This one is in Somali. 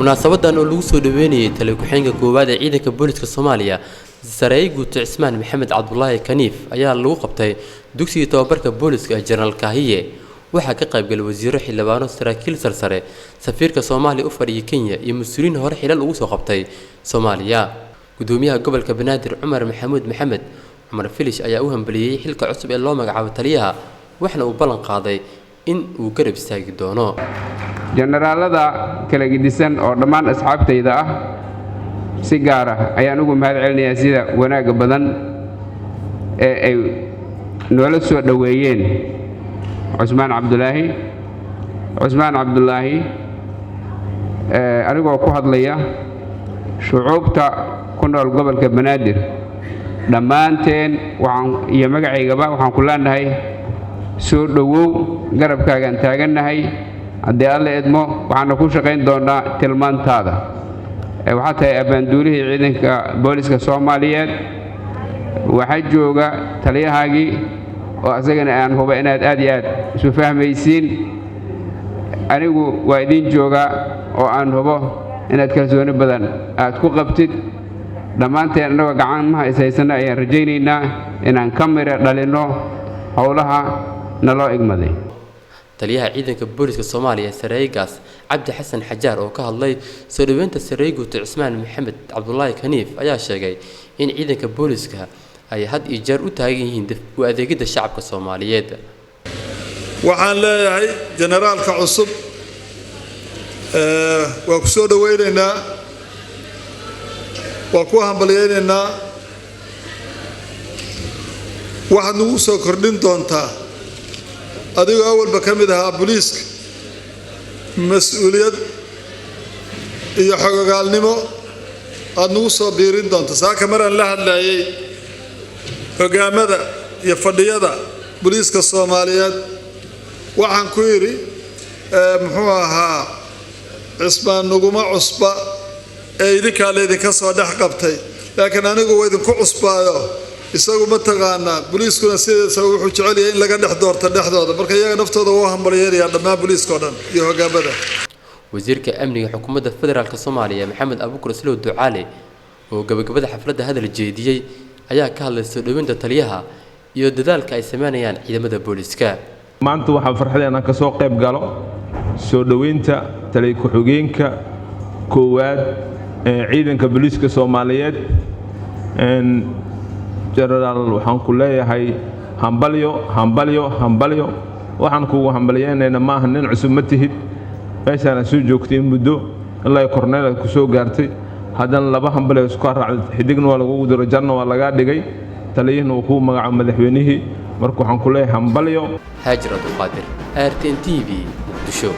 Munaasabadan oo lagu soo dhaweynayay taliye ku-xigeenka koowaad ee ciidanka booliska Soomaaliya, Sareeye Guuto Cismaan Maxamed Cabdulaahi Kaniif, ayaa lagu qabtay dugsiga tababarka booliska ee Jenaraal Kaahiye. Waxaa ka qaybgalay wasiiro, xildhibaano, saraakiil sarsare, safiirka Soomaaliya u fadhiya Kenya iyo mas-uuliyiin hore xilal ugu soo qabtay Soomaaliya. Gudoomiyaha gobolka Banaadir Cumar Maxamuud Maxamed Cumar Filish ayaa u hambaliyey xilka cusub ee loo magacaabo taliyaha, waxna uu ballan qaaday in uu garab istaagi doono. Jenaraalada kala gedisan oo dhammaan asxaabtayda ah, si gaar ah ayaan ugu mahad celinayaa sida wanaagga badan ee ay noola soo dhoweeyeen Cusmaan Cabdulaahi. Cusmaan Cabdulaahi, anigoo ku hadlaya shucuubta ku nool gobolka Banaadir dhammaanteen waxaan iyo magacaygaba, waxaan ku leenahay soo dhowow, garabkaagaan taagannahay. Haddii Alla idmo, waxaana ku shaqayn doonnaa tilmaantaada. Waxaa tahay abbaanduulihii ciidanka booliska Soomaaliyeed. Waxaa jooga taliyahaagii oo asagana aan huba inaad aad iyo aad isu fahmaysiin. Anigu waa idiin joogaa oo aan hubo inaad kalsooni badan aad ku qabtid. Dhammaanteen annagoo gacmaha ishaysanna ayaan rajaynaynaa inaan ka mira dhalinno howlaha naloo igmaday. Taliyaha ciidanka booliska Soomaaliya, sareegaas Cabdi Xasan Xajaar, oo ka hadlay soo dhaweynta Sareeye Guuto Cismaan Maxamed Cabdulaahi Kaniif, ayaa sheegay in ciidanka booliska ay had iyo jeer u taagan yihiin u adeegidda shacabka Soomaaliyeed. Waxaan leeyahay generaalka cusub waa ku soo dhoweynaynaa, waa ku hambalyaynaynaa. Waxaad nagu soo kordhin doontaa, adigoo awalba ka mid ahaa booliiska, mas-uuliyad iyo xogogaalnimo aada nagu soo biirin doonta. Saaka maraan la hadlayay hogaamada iyo fadhiyada booliiska Soomaaliyeed, waxaan ku yidhi, muxuu ahaa, Cismaan naguma cusba ee idinkaa laydinka soo dhex qabtay, laakiin anigu waa idinku cusbaayo. Isagu ma taqaanaa, booliiskuna sidiisa wuxuu jecel yahay in laga dhex doorto dhexdooda. Marka iyaga naftooda waa hambalyeynaya dhammaan booliiska oo dhan iyo hogaamada. Wasiirka amniga xukuumadda federaalk Soomaaliya, Maxamed Abuukar Islow Ducaale, oo gabagabada xafladda hadal jeediyey, ayaa ka hadlay soo dhaweynta taliyaha iyo dadaalka ay sameynayaan ciidamada booliska. Maanta waxaa farxad inaan ka soo qayb galo soo dhoweynta taliye ku-xigeenka koowaad ee ciidanka booliiska Soomaaliyeed. Jenaraal, waxaan ku leeyahay hambalyo, hambalyo, hambalyo. Waxaan kugu hambalyeynaynaa maaha nin cusub ma tihid, meeshaana soo joogtay in muddo ilaa korneel aad ku soo gaartay. Haddana laba hambalyo isku raacday, xidigna waa lagugu diro, janna waa lagaa dhigay, taliyihina uu kuu magacaabo madaxweynihii. Marka waxaan ku leeyahay hambalyo. Haajir Abdulqaadir, RTN TV, Muqdisho.